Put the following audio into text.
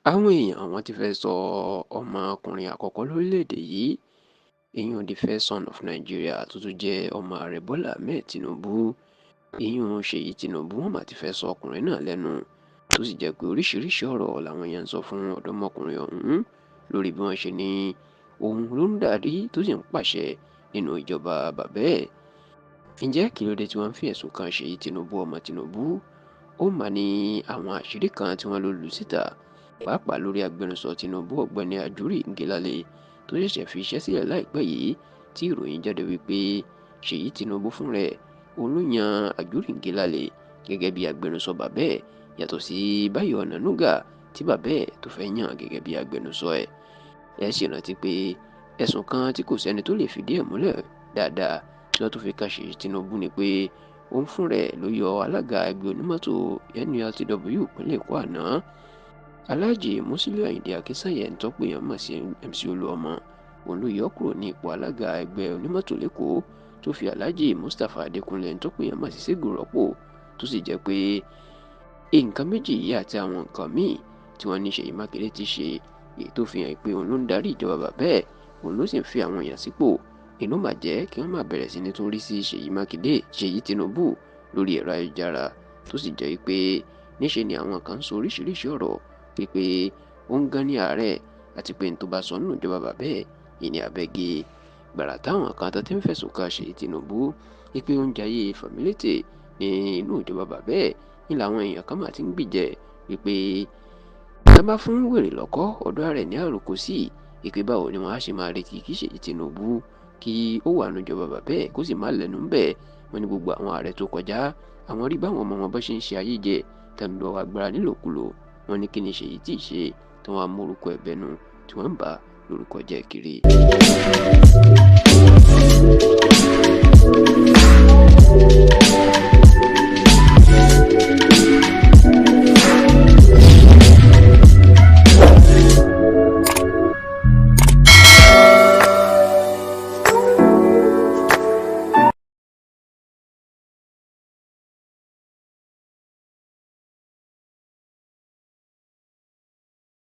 Àwọn èèyàn wọ́n ti fẹ́ sọ ọmọkùnrin àkọ́kọ́ lórílẹ̀‐èdè yìí, ìyún the first son of Nigeria, tó tún jẹ́ ọmọ ààrẹ Bọ́lá Ahmed Tinubu, ìyún Ṣèyí Tinubu. Wọ́n mà ti fẹ́ sọ ọkùnrin náà lẹ́nu, tó sì jẹ́ pé oríṣiríṣi ọ̀rọ̀ làwọn èèyàn ń sọ fún ọ̀dọ́mọkùnrin ọ̀hún lórí bí wọ́n ṣe ní òun ló ń darí tó sì ń pàṣẹ nínú ìjọba bàbá ẹ̀. Ǹjẹ́ kí ló dé tí wọ́n ń fi ẹ̀sùn kan Ṣèyí Tinubu, ọmọ Tinubu? Ó mà ní àwọn àṣírí kan tí wọ́n ló lù síta, pàápàá lórí agbẹnusọ Tinubu, Ọ̀gbẹ́ni Ajuri Ngelale, tó ṣẹ̀ṣẹ̀ fi iṣẹ́ sílẹ̀ láìpẹ́ yìí, tí ìròyìn jáde wípé Ṣèyí Tinubu fún rẹ̀ òun ló yan Ajuri Ngelale gẹ́gẹ́ bí agbẹnusọ bàbá ẹ̀, yàtọ̀ sí Báyọ̀ Ọ̀nànúgà tí bàbá ẹ̀ tó fẹ́ yàn gẹ́gẹ́ bí agbẹnusọ ẹ̀. Ẹ sì rántí pé ẹ̀sùn kan tí kò sẹ́ni tó lè fìdí ẹ̀ múlẹ̀ dáadáa tí wọ́n tún fi kan Ṣèyí Tinubu ni pé òun fún rẹ̀ ló yọ alága ẹgbẹ́ onímọ́tò NURTW ìpínlẹ̀ Èkó àná, Alhaji Musiliu Ayinde Akinsanya, ẹni tó pè yàn mọ̀ sí MC Olúọmọ. Òun ló yọ ọ́ kúrò ní ipò alága ẹgbẹ́ onímọ́tò l'Ékòó, tó fi Alhaji Mustapha Adékúnlé, ẹni tó pè yàn mọ̀ sí Ségò, rọ́pò. Tó sì jẹ́ pé nǹkan méjì yìí àti àwọn nǹkan míì tí wọ́n ní Ṣèyí Mákindé ti ṣe, èyí tó fi hàn pé òun ló ń darí ìjọba bàbá ẹ̀, òun ló sì ń fi àwọn èèyàn sípò inú mà jẹ́ kí wọ́n má bẹ̀rẹ̀ sí ní tún rí sí Ṣèyí Mákindé, Ṣèyí Tinubu, lórí ẹ̀rọ ayélujára, tó sì jẹ́ pé níṣe ni àwọn kan ń sọ oríṣiríṣi ọ̀rọ̀ pípé ó ń gan ní ààrẹ, àti pé ní tó bá sọ nínú ìjọba bàbá ẹ̀ ìní abẹ́gẹ́ gbàrà. Táwọn kan tó ti ń fẹ̀sùn kan Ṣèyí Tinubu wípé ó ń jayé fàmílétè ní inú ìjọba bàbá ẹ̀ ní làwọn èèyàn kan mà ti ń gbìjẹ́ wípé tá bá fún wèrè lọ́kọ́, ọ̀dọ̀ rẹ̀ ní àròkọ sí ìpè. Báwo ni wọ́n á ṣe máa retí kí Ṣèyí Tinubu kí ó wà nínú ìjọba bàbá ẹ̀ kó sì má lẹ́nu ńbẹ̀? Wọ́n ní gbogbo àwọn ààrẹ tó kọjá, àwọn rí báwọn ọmọ wọn bá ṣe ń ṣe ayé jẹ, tẹ̀ ń lọ agbára nílòkulò. Wọ́n ní kí ni Ṣèyí tí ì ṣe tí wọ́n á mú orúkọ ẹ̀ bẹnu, tí wọ́n ń bà lórúkọ jẹ́ kiri.